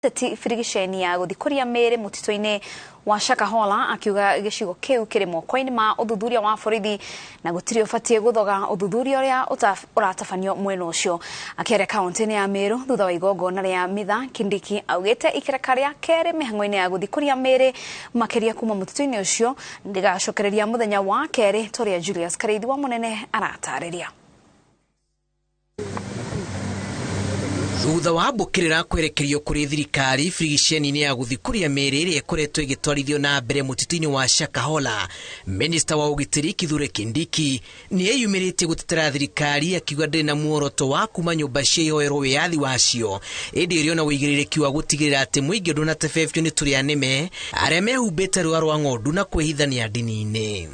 Ateti birigiceni ya guthikũria mĩĩrĩ mũtitũ-inĩ wa Shakahola akiuga gĩcigo kĩu kĩrĩ moko-inĩ ma ũthuthuria wa borithi na gũtirĩ ũbatiĩ gũthoga ũthuthuria ũrĩa ũratabanio mwena ũcio. Akĩaria kaunti-inĩ ya Meru thutha wa igongona rĩa Mitha, Kindiki augĩte ikereka rĩa kerĩ mĩhang'o-inĩ ya gũthikũria mĩĩrĩ makĩria kuma mũtitũ-inĩ ũcio ndĩgacokereria mũthenya wa kerĩ ta ũrĩa Julius Karĩithi wa Mũnene aratarĩria. Thutha wa mbũkĩrĩra kwerekerio kũrĩ thirikari birigiceni-inĩ ya gũthikũria mĩĩrĩ ĩrĩa ĩkoretwo ĩgĩtwarithio na mbere mũtitũ-inĩ wa Shakahola, minista wa ũgitĩri Kithure Kindiki nĩ eyumĩrĩtie gũtetera thirikari akiuga ndĩrĩ na muoroto wa kuma nyũmba cia ihoerwo wĩyathi wacio, ĩndĩ ĩrĩ ona ũigĩrĩrĩki wa gũtigĩrĩra atĩ mũingĩ ndũnatebebio nĩ tũrĩa nĩme arĩa mehumbĩte rũa rwa ng'ondu na kwĩhithania ndini-inĩ.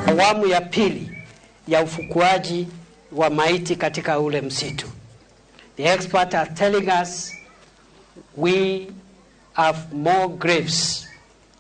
Awamu ya pili ya ufukuaji wa maiti katika ule msitu. The experts are telling us we have more graves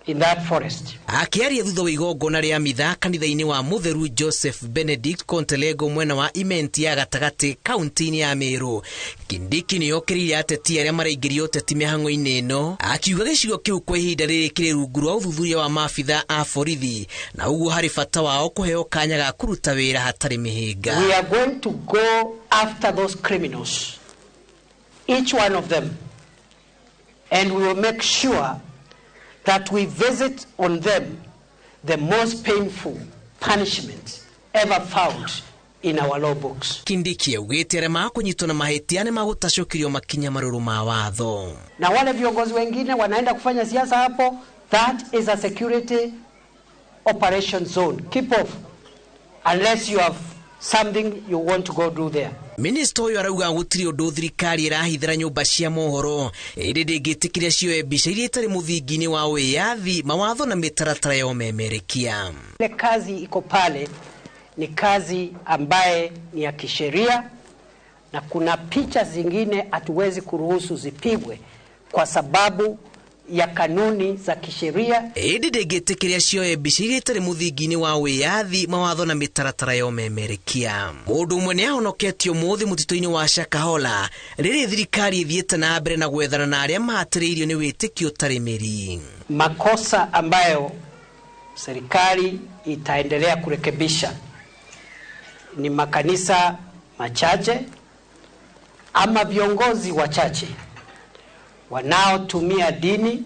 in that forest. Akiaria thutha wa igongona rĩa mitha kanitha-inĩ wa Mũtheru Joseph Benedict Kontelego mwena wa Imenti ya gatagatĩ kaunti-inĩ ya Meru, Kindiki nĩ okĩrĩire ateti arĩa maraingĩria ũteti mĩhang'o-inĩ ĩno, akiuga gĩcigo kĩu kwa ihinda rĩrĩ kĩrĩ rungu rwa ũthuthuria wa maabitha a borithi na ũguo harĩ bata wao kũheo kanya ga kũruta wĩra hatarĩ mĩhĩnga. We are going to go after those criminals, each one of them, and we will make sure that we visit on them the most painful punishment ever found in our law books. Kindiki augĩte arĩa makũnyitwo na mahĩtia nĩ magũtacũkĩrio makinya marũrũ ma watho. Na wale viongozi wengine wanaenda kufanya siasa hapo, that is a security operation zone. Keep off unless you have something you want to go do there. Minista ũyũ arauga gũtirĩ ũndũ thirikari ĩrahithĩra nyũmba cia mohoro ĩndĩ ndĩngĩtĩkĩria cioe mbica iria itarĩ mũthingi-inĩ wa wĩyathi, mawatho na mĩtaratara ya ũmemerekia. Ile kazi iko pale ni kazi ambaye ni ya kisheria, na kuna picha zingine hatuwezi kuruhusu zipigwe kwa sababu ya kanuni za kisheria. Ĩndĩ ndĩngĩtĩkĩria cioe mbica iria itarĩ mũthingi-inĩ wa wĩyathi, mawatho na mĩtaratara ya ũmemerekia. Mũndũ ũmwe nĩahonoketio ũmũthĩ mũtitũ-inĩ wa Shakahola rĩrĩ thirikari ĩthiĩte na mbere na gwethana na arĩa mahatĩrĩirio nĩ wĩtĩkio ũtarĩ mĩri. Makosa ambayo serikali itaendelea kurekebisha ni makanisa machache ama viongozi wachache wanaotumia dini,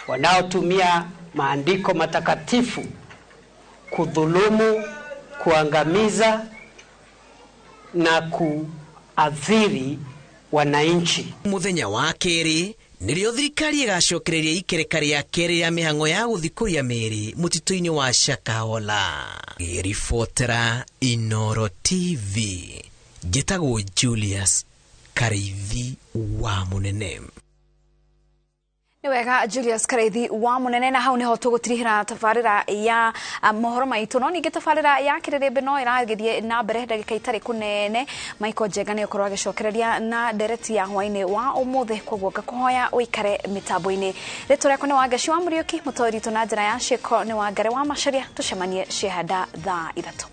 wanaotumia maandiko matakatifu kudhulumu, kuangamiza na kuathiri wananchi. Muthenya wa kerĩ nĩrĩo thirikari ĩgacokereria ikereka rĩa kerĩ rĩa mĩhang'o ya gũthikũria mĩĩrĩ mũtitũ-inĩ wa Shakahola. Ngĩribotera Inooro TV, njĩtagwo Julius Karĩithi wa Mũnene. Nĩ wega Julius Karĩithi wa Mũnene, na hau nĩho tũgũtirihĩra tabarĩra ya mohoro maitũ, no ningĩ tabarĩra ya kĩrĩrĩmbĩ no ĩragĩthiĩ na mbere ndagĩka itarĩ kũnene. Michael Njenga nĩ ũkorwo agĩcokereria na ndereti ya hwaĩ-inĩ wa ũmũthĩ, koguo ngakũhoya ũikare mĩtambo-inĩ. Rĩtwa rĩakwa nĩ Wangeci wa Mũriũki, mũtũri witũ na njĩra ya ciĩko nĩ Wangari wa Macharia. Tũcemanie ciehanda thaa 3.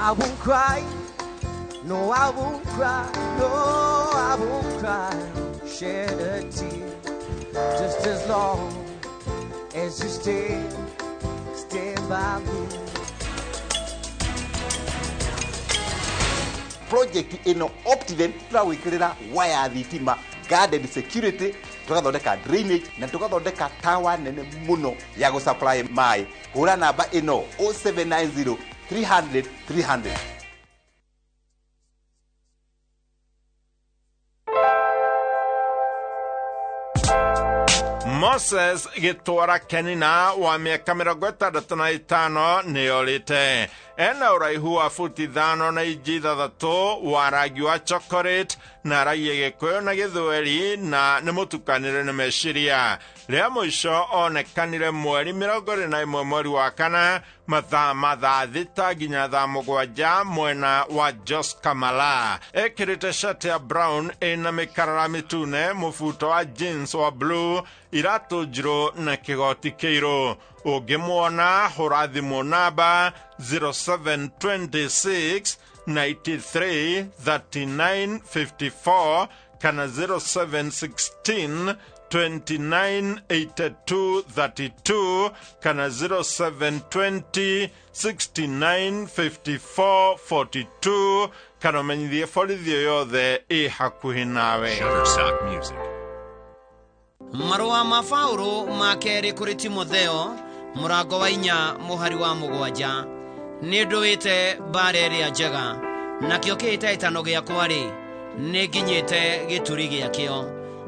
I won't cry, no, I won't cry, no, I won't cry, shed a tear, just as long as you stay by me. Project ino Optiven turawikirira wire thitima, guarded security, tugathondeka drainage na tugathondeka tower nene muno ya go supply mai. Hura namba ino 0790 300 300. Moses Gĩtwara Kenina wa mĩaka 65 nĩorĩte. Ena ũraihu wa futi 5 na inji 6, wa rangi wa chocolate na aragia Gĩkũyũ na Gĩthweri na nĩ mũtukanĩre nĩ meciria. Rĩa mũico onekanire mweri 21 mweri wa 4 mathaa ma thaa 6 nginya thaa 7 mwena wa Jos Kamala. Ekĩrĩte shati ya brown ĩna mĩkarara mĩtune, mũbuto wa jeans wa blue, iratũ njirũ na kĩgoti kĩirũ. Ũngĩmuona hũra thimũ namba 0726 93 39 54 kana 0716 29 82 32 kana 0720 69 54 42 kana ũmenyithie borithi yothe ĩ hakuhĩ nawe. Shutterstock Music. Marũa ma Paũlũ ma kerĩ kũrĩ Timotheo mũrango wa 4 mũhari wa 7. Nĩ ndũĩte mbara ĩrĩa njega, nakĩo kĩhĩtahĩtano gĩakwa-rĩ, nĩ nginyĩte gĩturi gĩakĩo.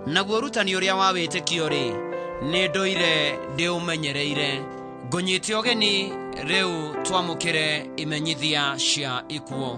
Naguo ũrutani ũrĩa wa wĩtĩkio-rĩ, nĩ ndũire ndĩũmenyereire. Ngũnyite ũgeni rĩu twamũkĩre imenyithia cia ikuũ.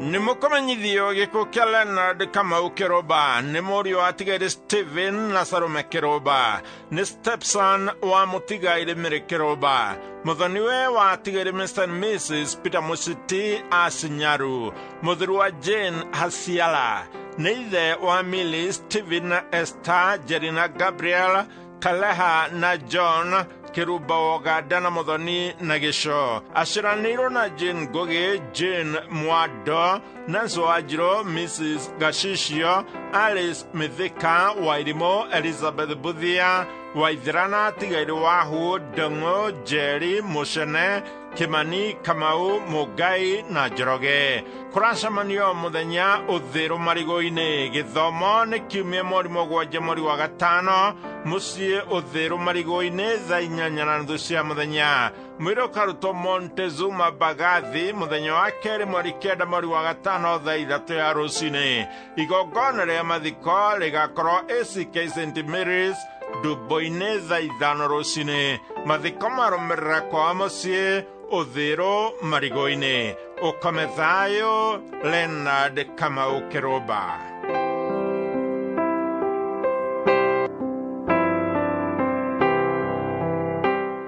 Nĩ mũkũmenyithio gĩkuũ kĩa Leonard Kamau Kĩrũmba nĩ mũriũ wa Atigaire Stephen na Salome Kĩrũmba, nĩ stepson wa mũtigaire Mary Kĩrũmba, mũthoniwe wa Atigaire Mr and Mrs Peter Mũciti a Sinyaru, mũthuri wa Jane Hasiala, nĩ ithe wa Millie, Stephen na Esther, Jerry na Gabriel, Kaleha na John Kĩrũmba wa Ũganda na Mũthoni na Gĩco. Aciaranĩirwo na Jane Ngugi, Jane Mwando, Nancy Wanjirũ, Mrs Gacicio, Alice Mithika, Wairimũ, Elizabeth Buthia, Waithera Atigaire Wahu, Ndung'u, Njeri, Mũcene, Kimani, Kamau, Mũngai na Njoroge. Kũracemanio mũthenya ũthĩrũ marigũ-inĩ. Gĩthomo nĩ kiumia mweri 7 mweri wa 5 mũciĩ ũthĩrũ marigũ-inĩ thaa 8:30 cia mũthenya. Mwĩrĩ ũkarutwo Montezuma Bagathi mũthenya wa 2 mweri 9 mweri wa 5 thaa 3 ya rũcinĩ. Igongona rĩa mathiko rĩgakorwo ACK St Mary's Ndumbo-inĩ thaa 5 rũcinĩ. Mathiko marũmĩrĩra kwa mũciĩ ũthĩrũ marigũ-inĩ. Ũkome thayũ, Leonard Kamau Kĩrũmba.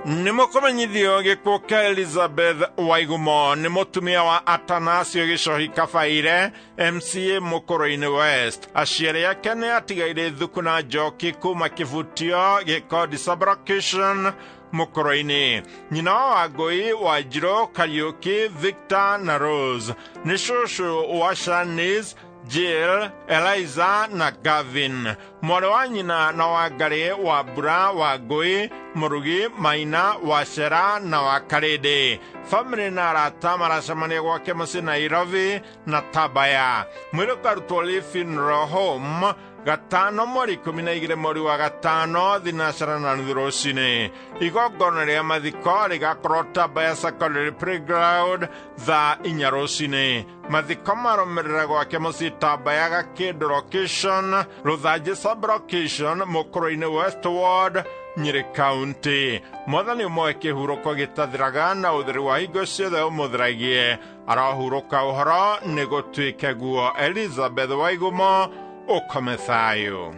Nĩ mũkũmenyithio gĩkuũ kĩa Elizabeth Waigumo nĩ mũtumia wa Atanasio Gĩcohi Kabaire, MCA Mũkũrũ-inĩ West. Aciari ake nĩ atigaire Thuku na Njoki kuma Kĩbutio Gĩkondi sub-location Mũkũrũ-inĩ. Nyina wa Wangũi, Wanjirũ, Kariũki, Victor na Rose. Nĩ cũcũ wa Shanice, Jill, Eliza na Gavin. Mwarĩ wa nyina na Wangarĩ, Wambura, Wangũi, Mũrugi, Maina, Wacera na Wakarĩndĩ. Famĩlĩ na arata maracemania gwake mũciĩ Nairobi na Tabaya. Mwĩrĩ ũkarutwo Lee Funeral Home 5 mweri 12 mweri wa 5 3:30 rũcinĩ. Igongona rĩa mathiko rĩgakorwo Tabaya Secondary Playground thaa 4 rũcinĩ. Mathiko marũmĩrĩra gwake mũciĩ Tabaya Gakĩndũ location, Rũthanjĩ sub-location, Mũkũrũ-inĩ West Ward, Nyĩrĩ County. Mwathani ũmwe kĩhurũko gĩtathiraga na ũtheri wa hingo ciothe ũmũtheragie. Arohurũka ũhoro nĩ gũtuĩke guo. Elizabeth Waigumo, ũkome thayũ.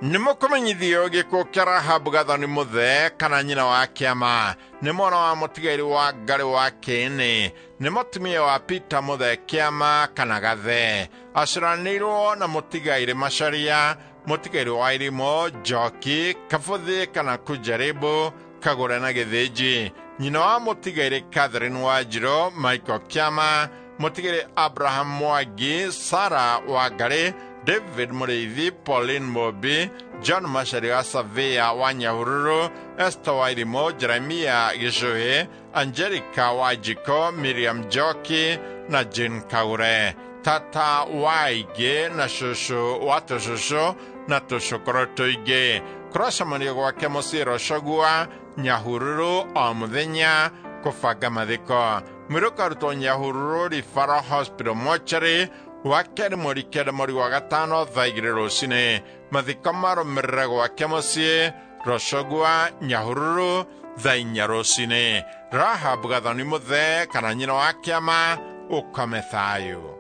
Nĩ mũkũmenyithio gĩkuũ kĩa Rahabu Gathoni Mũthee kana nyina wa Kĩama, nĩ mwana wa mũtigairĩ wa Ngarĩ wa Kĩĩnĩ, nĩ mũtumia wa Peter Mũthee Kĩama kana Gathee. Aciaranĩirwo na mũtigairĩ Macharia, mũtigairĩ wa Irimũ, Njoki, Kabuthi kana Kujaribu, Kagũre na Gĩthĩnji. Nyina wa mũtigairĩ Catherine Wanjirũ, Michael Kĩama, mũtigairĩ Abraham Mwangi, Sarah Wangarĩ, David Mũrĩithi, Pauline Mobi, John Macharia wa Savia wa Nyahururu, Esther Wairimũ, Jeremia Gĩcũhĩ, Angelica Wanjiko, Miriam Njoki na Jane Kaure. Tata wa aingĩ na cũcũ wa tũcũcũ na tũcũkũrũ tũingĩ. Kũracemanio gwake mũciĩ Rocogua, Nyahururu o mũthenya kũbanga mathiko. Mwĩrĩ ũkarutwo Nyahururu Referral Hospital Mortuary wa kerĩ mweri 9 mweri wa 5 thaa 2 rũcinĩ. Mathiko marũmĩrĩre gwake mũciĩ Roshogwa Nyahururu thaa 4 rũcinĩ. Rahab Gathoni Muthee kana nyina wa kĩama ũkome thayũ.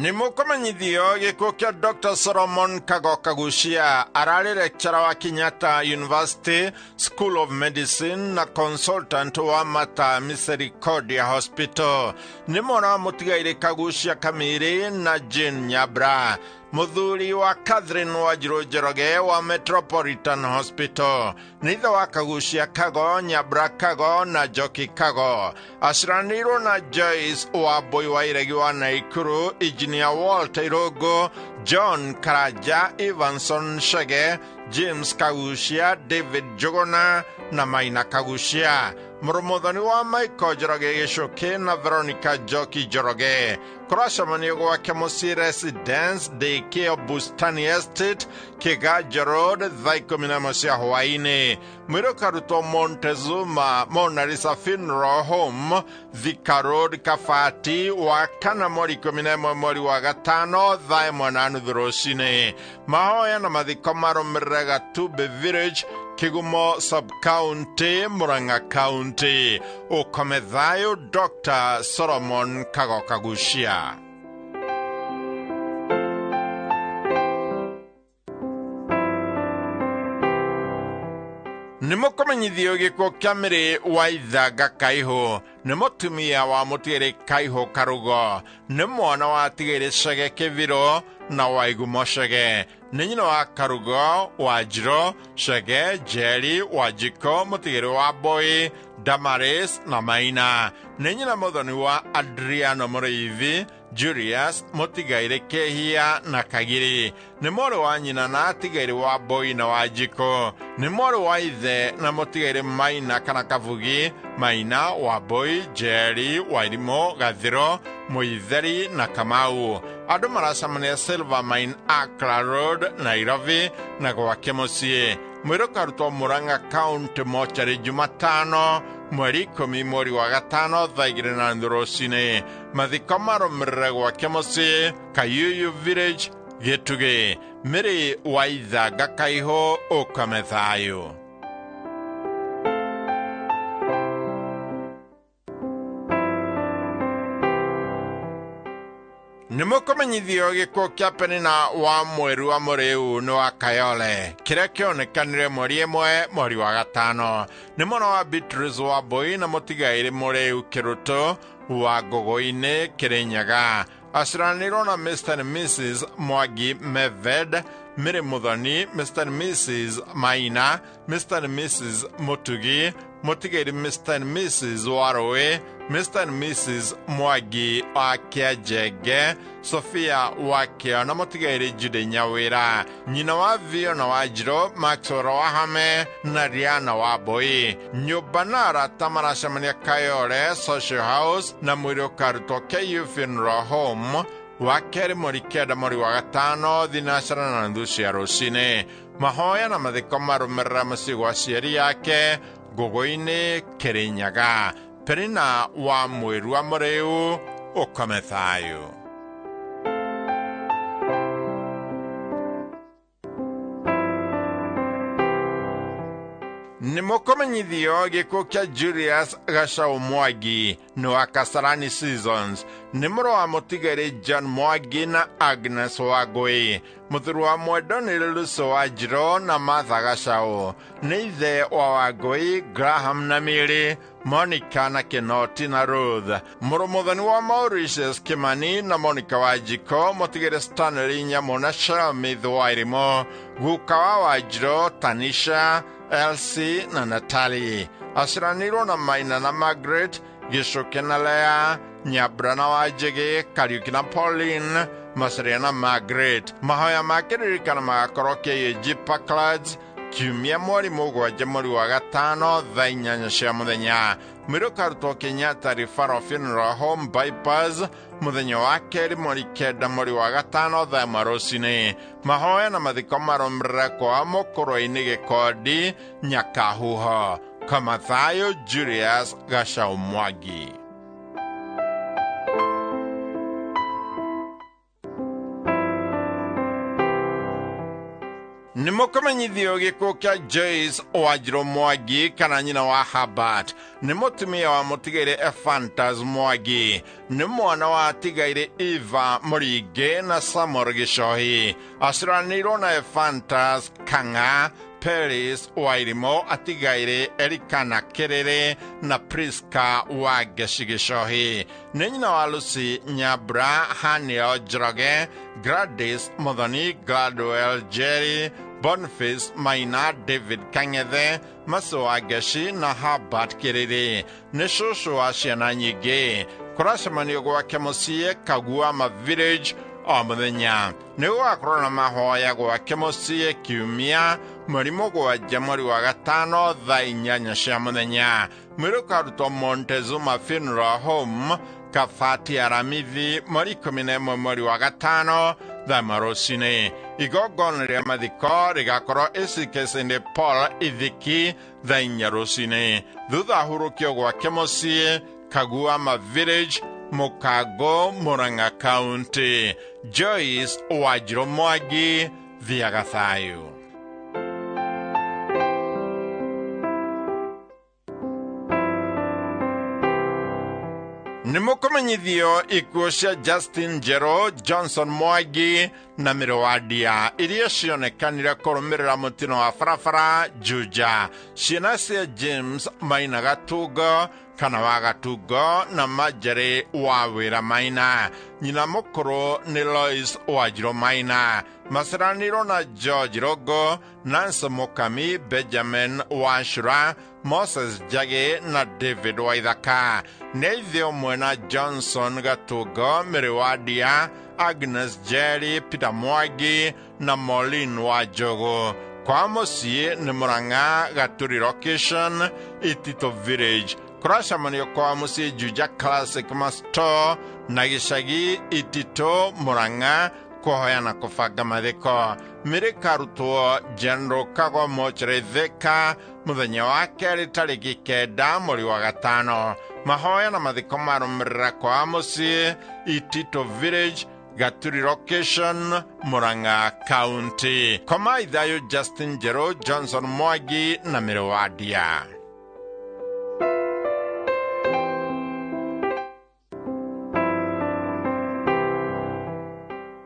Nĩ mũkũmenyithio gĩkuũ kĩa Dr. Solomon Kago Kaguchia, ararĩ lecturer wa Kenyatta University School of Medicine na consultant wa Mater Misericordia Hospital. Nĩ mwana wa mũtigairĩ Kaguchia Kamiri na Jane Nyabra, mũthuri wa Catherine Wanjiru Njoroge wa Metropolitan Hospital. Nĩ ithe wa Kaguchia Kago, Nyabra Kago na Njoki Kago. Aciaranĩirwo na Joyce Wambui wa Iregi wa Naikuru, Engineer Walter Irũngũ, John Karanja, Evanson Chege, James Kaguchia, David Njuguna na Maina Kaguchia. Mũrũmũthoni wa Michael Njoroge Gĩcũkĩ na Veronica Njoki Njoroge. Kũracemanio gwake mũciĩ Residence Daycare Bustani Estate, Kĩganjo Road, thaa 11 cia hwaĩ-inĩ. Mwĩrĩ ũkarutwo Montezuma Mona Lisa Funeral Home, Thika Road, Kabati, wa kana mweri 11 mweri wa 5 thaa 1:30 rũcinĩ. Mahoya na mathiko marũmĩrĩre Gatumbi Village, Kigumo Sub-County, Murang'a County. Ũkome thayũ Dr. Solomon Kago Kaguchia. Nĩ mũkũmenyithio gĩkuũ kĩa Mĩrĩ wa Ithanga Kaihũ, nĩ mũtumia wa mũtigĩrĩ Kaihũ Karugo, nĩ mwana wa tigĩrĩ Chege Kĩbirũ na wa Igumo Chege, nĩ nyina wa Karugo, Wanjirũ, Chege, Njeri, Wanjikũ, mũtigĩrĩ wa Mbui, Damaris na Maina, nĩ nyina mũthoni wa Adriano Mũrĩithi, Julius, mũtigairĩ Kehia na Kagiri, nĩ mwarĩ wa nyina na atigairĩ wa Mbui na Wanjikũ, nĩ mwarĩ wa ithe na mũtigairĩ Maina kana Kabugi, Maina wa Mbui, Njeri, Wairimũ, Gathiro, Mũitheri na Kamau. Andũ maracemania Silvermine Accra Road, Nairobi na gwake mũciĩ. Mwĩrĩ ũkarutwo Murang'a County Mortuary Jumatano mweri 10 mweri wa 5 thaa 2:30 rũcinĩ. Mathiko marũmĩrĩre gwake mũciĩ Kayuyu Village, Gĩtugĩ. Mĩrĩ wa Ithanga Kaihũ ũkome thayũ. Nĩ mũkũmenyithio gĩkuũ kĩa Penina wa Mweru wa Mũrĩu nĩ wa Kayole kĩrĩa kĩonekanire mweri 1 mweri wa 5. Nĩ mwana wa Beatrice Wambui na mũtigairĩ Mũrĩu Kĩrũtũ wa Ngũgũ-inĩ Kĩrĩnyaga. Aciaranĩirwo na Mr. and Mrs. Mwangi Meved, Mĩrĩ Mũthoni, Mr. and Mrs. Maina, Mr. and Mrs. Mũtugi, mũtigairĩ Mr. and Mrs. Warũĩ, Mr. and Mrs. Mwangi wa Kĩanjenge, Sophia wa Kĩo na mũtigairĩ Judy Nyawĩra, nyina wa Fiona Wanjirũ, Maxwell Wahame na Riana Wambui. Nyũmba na arata maracemania Kayole Social House na mwĩrĩ ũkarutwo KU Funeral Home wa kerĩ mweri 9 mweri wa 5 3:30 cia rũcinĩ. Mahoya na mathiko marũmĩrĩra mũciĩ gwa aciari ake Ngũgũ-inĩ Kĩrĩnyaga. Penina wa Mweru wa Mũrĩu ũkome thayũ. Nĩ mũkũmenyithio gĩkuũ kĩa Julius Gachau Mwangi nĩ wa Kasarani Seasons, nĩ mũrũ wa mũtigairĩ John Mwangi na Agnes Wangũi. Mũthuri wa Mwendo nĩ Lucy Wanjirũ na Martha Gachau, nĩ ithe wa Wangũi, Graham na Mary, Monica na Kinoti na Ruth. Mũrũ mũthoni wa Mauritius Kimani na Monica Wanjikũ, mũtigĩrĩ Stanley Nyamũ na Shamith Wairimũ, guka wa Wanjirũ, Tanisha, Elsie na Natalie. Aciaranĩirwo na Maina na Margaret, Gĩcũkĩ na Lea, Nyabra na Wanjĩgĩ, Kariũki na Pauline, Macaria na Margaret. Mahoya ma kĩririkano magakorwo KAG Parklands, Kiumia mweri 7 mweri wa 5 thaa 8 cia muthenya. Mwĩrĩ ũkarutwo Kenyatta Referral Funeral Home Bypass muthenya wa 2 mweri 9 mweri wa 5 thaa 1 rũcinĩ. Mahoya na mathiko marũmĩrĩre kwa Mũkũrwe-inĩ Gĩkondi Nyakahuho. Kamathayo Julius Gachau Mwangi. Nĩ mũkũmenyithio gĩkuũ kĩa Joyce Wanjirũ Mwangi kana nyina wa Herbert. Nĩ mũtumia wa mũtigairĩ Ephantus Mwangi. Nĩ mwana wa atigairĩ Eva Mũringĩ na Samuel Gĩcohi. Aciaranĩirwo na Ephantus Kang'a, Peris Wairimo, atigairĩ Erikana Kĩrĩrĩ na Priska wa Ngeci Gĩcohi. Nĩ nyina wa Lucy Nyambura, Haniel Njoroge, Gladys Muthoni, Gladwell Jerry, Boniface Maina, David Kang'ethe, Masu wa Ngeci na Herbert Kĩrĩrĩ. Nĩ cũcũ wa ciana nyingĩ. Kũracemanio gwake mũciĩ Kaguama Village o mũthenya. Nĩ gũgakorwo na mahoya gwake mũciĩ Kiumia mweri 7 mweri wa 5 thaa 8 cia mũthenya. Mwĩrĩ ũkarutwo Montezuma Funeral Home Kabati Aramithi mweri 11 mweri wa 5 thaa 1 rũcinĩ. Igongona rĩa mathiko rĩgakorwo ACK St Paul Ithiki thaa 4 rũcinĩ. Thutha hurũkio gwake mũciĩ Kaguama Village, Mukago, Murang'a County. Joyce Wanjirũ Mwangi, thiaga thayũ. Nĩ mũkũmenyithio ikuũ cia Justin Njerũ, Johnson Mwangi na Mĩrũwandia iria cionekanire kũrũmĩrĩra mũtino wa barabara Juja. Ciana cia James Maina Gatungo kana wa Gatungo na Marjorie wa Wĩra Maina. Nyina mũkũrũ nĩ Lois Wanjirũ Maina. Maciaranĩirwo na George Rogo, Nancy Mukami, Benjamin Wachura, Moses Njagi na David Waithaka. Nĩ ithe ũmwe na Johnson Gatungo, Mĩrĩwandia, Agnes Jerry, Peter Mwangi na Maureen Wanjũgũ. Kwa mũciĩ nĩ Murang'a Gaturi Location, Itito Village. Kũracemanio kwa mũciĩ Juja Classic Masto na gĩcagi Itito Murang'a kũhoya na kũbanga mathiko. Mĩrĩ ĩkarutwo General Kago Mortuary Thika mũthenya wa 2 tarĩki 9 mweri wa 5. Mahoya na mathiko marũmĩrĩra kwa mũciĩ Itito Village, Gaturi Location, Murang'a County. Koma ithayo Justin Njerũ, Johnson Mwangi na Mĩrũwandia.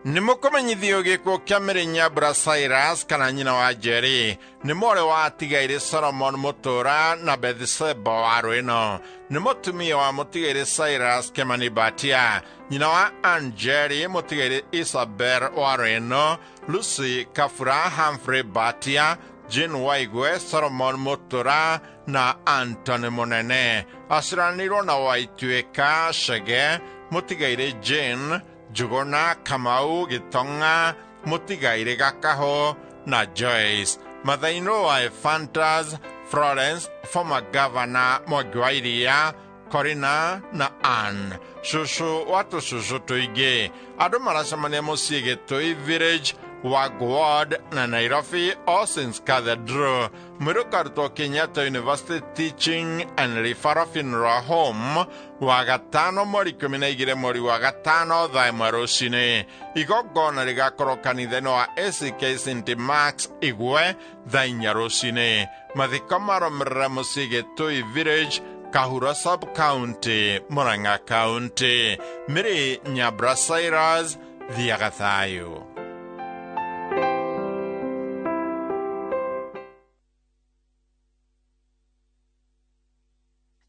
Nĩ mũkũmenyithio gĩkuũ kĩa Mary Nyambura Cyrus kana nyina wa Jerry. Nĩ mwarĩ wa atigairĩ Solomon Mũtũra na Bethseba wa Rwĩno. Nĩ mũtumia wa mũtigairĩ Cyrus Kemani Batia. Nyina wa Ann Jerry, mũtigairĩ Isabel wa Rwĩno, Lucy Kafura, Humphrey Batia, Jane Waigwe, Solomon Mũtũra na Anthony Mũnene. Aciaranĩirwo na Waituĩka Chege, mũtigairĩ Jane Njuguna, Kamau Gĩtong'a, mũtigairĩ Gakaho na Joyce. Mathainũ wa Ephantus, Florence, former governor Mwangi wa Iria, Corina na Ann. Cũcũ wa tũcũcũ tũingĩ. Andũ maracemania mũciĩ Gĩtũi Village, Wagward na Nairobi All Saints Cathedral. Mwĩrĩ ũkarutwo Kenyatta University Teaching and Referral Funeral Home wa 5 mweri 12 mweri wa 5 thaa 1 rũcinĩ. Igongona rĩgakorwo kanitha-inĩ wa ACK St Marks Igwe thaa 4 rũcinĩ. Mathiko marũmĩrĩra mũciĩ Gĩtũi Village, Kahuro Sub-County, Murang'a County. Mĩrĩ Nyambura Cyrus, thiaga thayũ.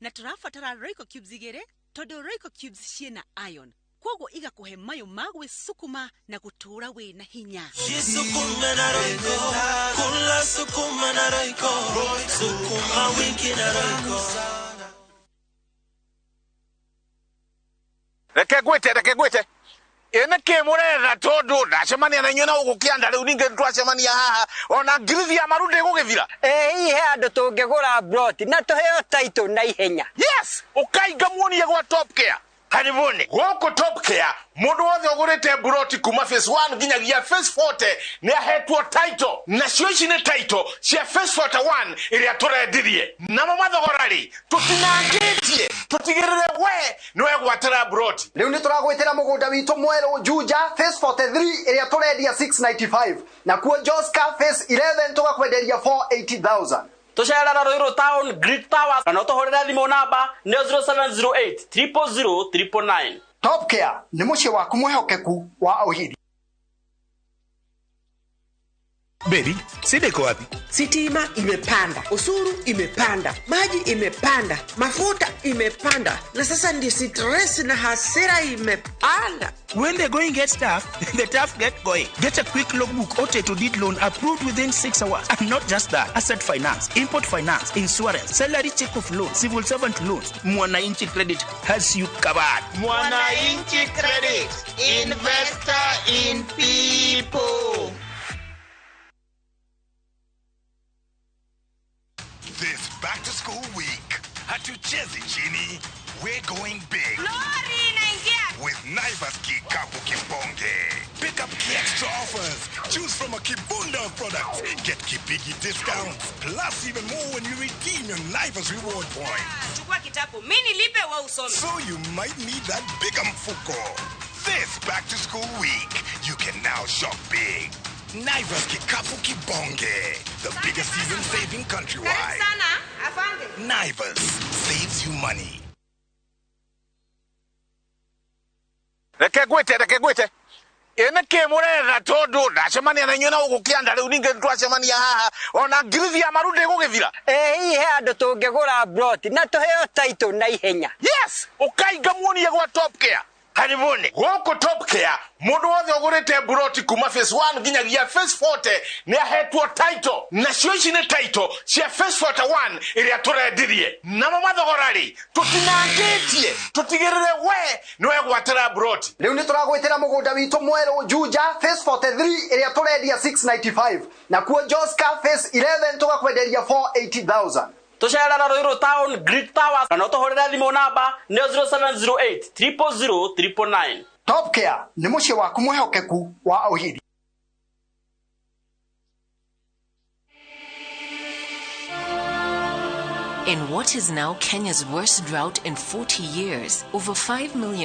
Na tũrabatara Royco Cubes 2 tondũ Royco Cubes ciĩna iron, koguo igakuhe mayo ma gwĩsukuma na gũtũũra wĩna hinya. Jisukume na Royco, kula sukuma na Royco, sukuma wiki na Royco. Reke ngwĩte, reke ngwĩte. Ĩ nĩkĩ mũretha tondũ ndacemania na inyuĩ na gũkũ kĩanda rĩu ningĩ twacemania haha ona ngirithi ya maru ndĩgũgĩthira. Ĩ hihi he andũ tũngĩgũra broti na tũheo title na ihenya. Yes, ũkainga muonie gwa Top Care. Karibuni gũkũ Top Care mũndũ wothe ũgũrĩte mburoti kuma phase 1 nginyagia phase 40 nĩ ahetwo title, nacio ici nĩ title cia phase 41 ĩrĩa tũrendirie. Namo mathogora rĩ tũtinangĩtie, tũtigĩrĩre we nĩ wegwatĩra mburoti. Rĩu nĩ tũragwĩtĩra mũgũnda witũ mwerũ Juja phase 43 ĩrĩa tũrendia 695, nakuo Joska phase 11 tũgakwenderia 480,000. Tũcerera Ruiru Town Great Towers kana ũtũhũrĩre thimũ namba nĩ 0708 000 999. Top Care nĩ mũciĩ waku mwĩhokeku wa ũhiri. Baby, shida iko wapi? Sitima imepanda, usuru imepanda, maji imepanda, mafuta imepanda, na sasa ndi stress na hasira imepanda. When the going gets tough, the tough get going. Get a quick logbook or title deed loan approved within 6 hours. And not just that, asset finance, import finance, insurance, salary check off loan, civil servant loans. Mwananchi Credit has you covered. Mwananchi Credit, investor in people. This back to school week, hatuchezi chini, we're going big. Lori inaingia. With Naivas Kikapu Kibonge. Pick up key extra offers. Choose from a kibunda of products. Get kibigi discounts. Plus even more when you redeem your Naivas reward points. Chukua kitabu, mimi nilipe wewe usome. So you might need that bigger mfuko. This back to school week, you can now shop big. Naivas Kikapu Kibonge, the biggest season saving countrywide. Naivas saves you money. Reke ngwĩte ĩ nĩkĩ mũretha tondũ ndacemania na inyuĩ na gũkũ kĩanda rĩu ningĩ twacemania haha ona ngirithi ya maru ndĩgũgĩthira. Ĩ hihi he andũ tũngĩgũra broti na tũheo title na ihenya. Yes, ũkainga muonie gwa Top Care. Karibuni gũkũ Top Care mũndũ wothe ũgũrĩte mburoti kuma phase 1 nginyagia phase 40 nĩ ahetwo title, nacio ici nĩ title cia phase 41 ĩrĩa tũrendirie. Namo mathogora rĩ tũtinangĩtie, tũtigĩrĩre we nĩ wegwatĩra mburoti. Rĩu nĩ tũragwĩtĩra mũgũnda witũ mwerũ Juja phase 43 ĩrĩa tũrendia 695, nakuo Joska phase 11 tũgakwenderia 480,000. Tũcerera Ruiru Town Great Towers kana ũtũhũrĩre thimũ namba nĩ 0708 000 999. Top Care nĩ mũciĩ waku mwĩhokeku wa ũhiri. In what is now Kenya's worst drought in 40 years, over 5 million